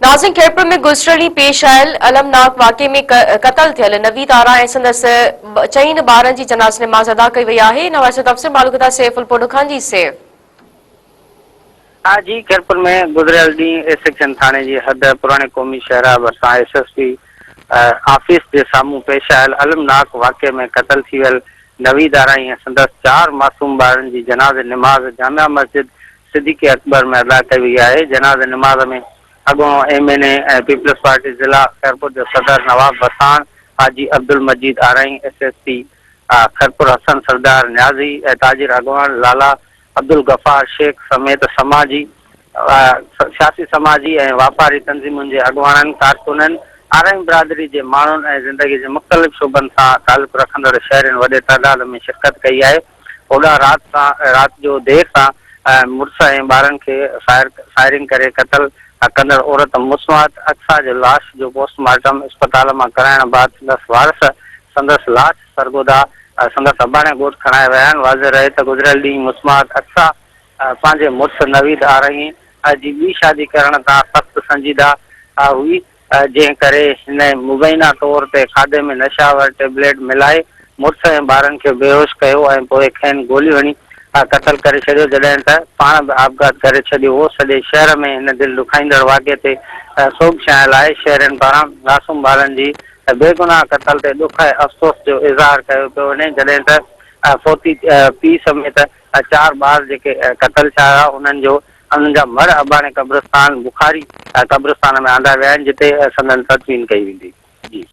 ناظرين خيرپور ۾ گذريل ڏينهن پيش آيل المناڪ واقعي ۾ قتل ٿيل نويد آرا ۽ سندس چئن ٻارن جي جنازي نماز ادا ڪئي وئي آهي. ان حوالي سان تفصيل معلوم ڪندا سيف الپوٽو خان جي سيف. آء جي خيرپور ۾ گذريل ڏينهن اي سيڪشن ٿاڻي جي حد پراڻي قومي شاهراهه ڀرسان ايس ايس پي آفيس جي سامهون پيش آيل المناڪ واقعي ۾ قتل ٿي ويل نويد آرائين ۽ سندس چار معصوم ٻارن جي جنازي نماز جامع مسجد صديق اڪبر ۾ ادا ڪئي وئي آهي. جنازي نماز ۾ اڳوڻو M N A ۽ peoples party ضلع خيرپور جو صدر Nawab Wassan, Haji Abdul Majeed Arain, S S P Khairpur Hassan Sardar Niazi ۽ تاجر اڳواڻ لالا عبدالغفار شيخ سميت سماجي، سياسي سماجي ۽ واپاري تنظيمن جي اڳواڻن، ڪارڪنن، آرائين برادري جي ماڻهن ۽ زندگي جي مختلف شعبن سان تعلق رکندڙ شهرين وڏي تعداد ۾ شرڪت ڪئي آهي. هوڏانهن رات سان رات جو دير سان مڙس ۽ ٻارن کي فائر فائرنگ ڪري قتل ڪندڙ عورت مسمات اقصيٰ جو لاش جو پوسٽ مارٽم اسپتال مان ڪرائڻ بعد سندس وارث سندس لاش سرگوڌا سندس اباڻي ڳوٺ کڻائي ويا آهن واضح رهي ته گذريل ڏينهن مسمات اقصيٰ پنهنجي مڙس نويد آرائين جي ٻي شادي ڪرڻ تان سخت سنجيده هئي جنهن ڪري هن مبينا طور تي کاڌي ۾ نشه آور ٽيبليٽ ملائي مڙس ۽ ٻارن کي بيهوش ڪيو ۽ پوء کين گوليون هڻي قتل ڪري ڇڏيو جڏهن ته پاڻ به آپگهات ڪري ڇڏيو هو سڄي شهر ۾ هن دل ڏکائيندڙ واقعي تي سوڳ ڇانيل آهي شهرين پاران معصوم ٻارن جي بيگناهه قتل تي ڏک ۽ افسوس جو اظهار ڪيو پيو وڃي جڏهن ته فوتي پيء سميت چار ٻار جيڪي قتل ٿيا هيا انهن جو انهن جا مڙهه اباڻي قبرستان بخاري قبرستان ۾ آندا ويا آهن جتي سندن تدفين ڪئي ويندي. جي.